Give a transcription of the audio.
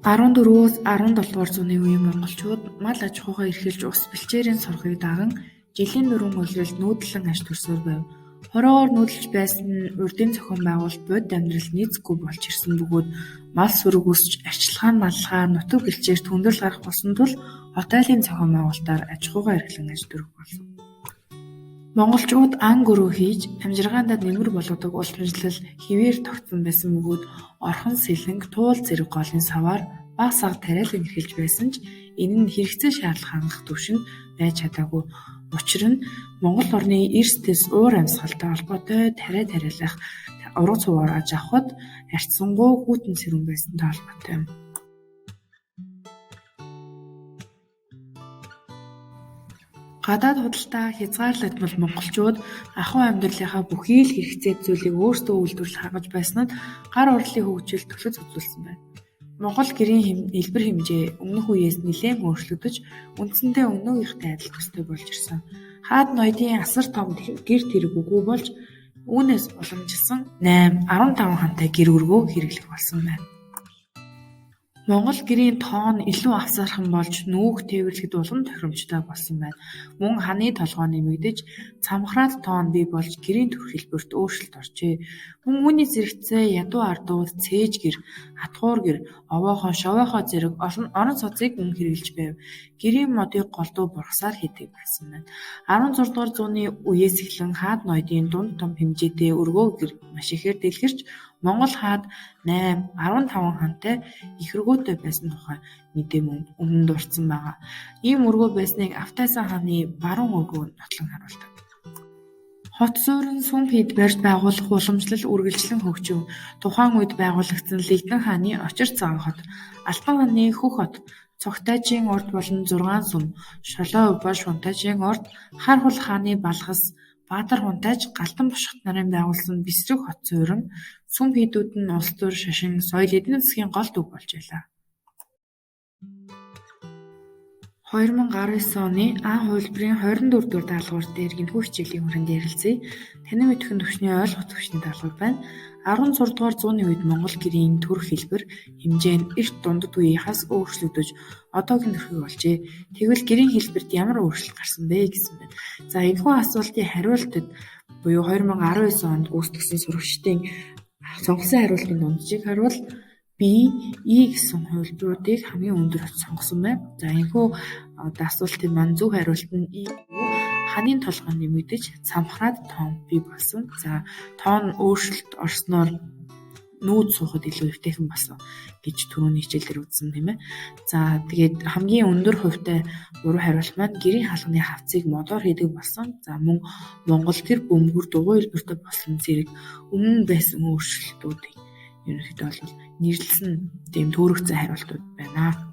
14-өөс 17 дугаар зууны үеийн монголчууд мал аж ахуйгаа эрхэлж ус бэлчээрийн сургыг даган жилийн дөрвөн улиралд нүүдэллэн аж төрсөөр байв. Хороогоор нүүдэлж байсан нь урдын зохион байгуулалт бодит амьдралд нийцэхгүй болж ирсэн бөгөөд мал сүрэг өсч, арчилгаа нь маллахаар, нутаг бэлчээрт хүндрэл гарах болсон тул хот айлын зохион байгуулалтаар аж ахуйгаа эрхлэн аж төрөх болсон. Монголчууд ан гөрөө хийж, амьжиргаандаа нэмэр болгодог уламжлал хэвээр тогтсон байсан бөгөөд орхон сэлэнг, туул зэрэг голын саваар бага сага тариалан эрхэлж байсан ч энэ нь хэрэгцээ шаардлага хангах түвшинд байж чадаагүй. Учир нь Монгол орны эрс тэс уур амьсгалтай холбоотой тариа тариалах ургац хуваар аж авахад харьцангуй хүйтэн сэрүүн байсантай холбоотой юм. Гадаад худалдаа хязгаарлагдмал монголчууд ахуй амьдралынхаа бүхий л хэрэгцээт зүйлийг өөрсдөө үйлдвэрлэн хангаж байсан нь гар урлын хөгжилд түлхэц үзүүлсэн байна. Монгол гэрийн хэлбэр хэмжээ өмнөх үеэс нэлээн өөрчлөгдөж, үндсэндээ өнөөгийнхтэй адил төстэй болж ирсэн. Хаад ноёдын асар том гэр тэрэг үгүй болж, үүнээс уламжилсан 8, 15 хантай гэр өргөө хэрэглэх болсон байна. Монгол гэрийн тоо нь илүү авсаархан болж, нүүх тээвэрлэхэд улам тохиромжтой болсон байна. Мөн ханы толгой нэмэгдэж, цамхраад тоо нь бий болж гэрийн төрх хэлбэрт өөрчлөлт оржээ. Мөн үүний зэрэгцээ ядуу ардууд цээж гэр, хатгуур гэр, овоохой, шовоохой зэрэг олон орон сууцыг мөн хэрэглэж байв. Гэрийн модыг голдуу бургасаар хийдэг байсан байна. 16 дугаар зууны үеэс эхлэн хаад ноёдын дунд том хэмжээтэй өргөө гэр маш ихээр дэлгэрч, Монгол хаад 8, 15 хантай их өргөөтэй байсан тухай мэдээ мөн өмнө дурдсан байгаа. Ийм өргөө байсныг Автайсан хааны баруун өргөө нотлон харуулдаг. Хот суурин сүм хийд барьж байгуулах уламжлал үргэлжлэн хөгжив. Тухайн үед байгуулагдсан Лэгдэн хааны Очир цагаан хот, Алтан хааны Хөх хот, Цогтайчийн орд болон 6 сүм, Шолоо Увба Шунтайчийн орд, Хар хул хааны Балхас, Баатар Хунтайч, Галдан бошгот нарын байгуулсан Бэсрэг хот суурин, сүм хийдүүд нь улс төр, шашин, соёл, эдийн засгийн гол төв болж байлаа. 2019 оны А хувилбарын 24 дугаар даалгавар дээр энэхүү хичээлийн хүрээнд ярилцъя. Танин мэдэхүйн түвшний ойлгох түвшний даалгавар байна. 16 дугаар зууны үед Монгол гэрийн төрх хэлбэр, хэмжээ нь эрт дундад үеийнхээс өөрчлөгдөж одоогийн төрхийг олжээ. Тэгвэл гэрийн хэлбэрт ямар өөрчлөлт гарсан бэ гэсэн байна. За энэхүү асуултын хариултад буюу 2019 онд гүйцэтгэсэн сурагчдын сонгосон хариултын дунджийг харуул B, E гэсэн хувилбаруудыг хамгийн өндөр сонгосон байна. За энэхүү одоо асуултын маань зөв хариулт нь E ханын толгой нэмэгдэж цамхраад тоон бий болсон. За тоон өөрчлөлт орсноор нүүд суухад илүү эвтэйхэн болсон гэж түрүүний хичээлээр үзсэн тийм ээ. За тэгээд хамгийн өндөр хувьтай буруу хариулт маань гэрийн хаалганы хавцыг модоор хийдэг болсон. За мөн Монгол тэр бөмбөр дугуй хэлбэртэй болсон зэрэг өмнө байсан өөрчлөлтүүдийг ерөнхийдөө бол нэрлсэн тийм төөрөгцөн хариултууд байна.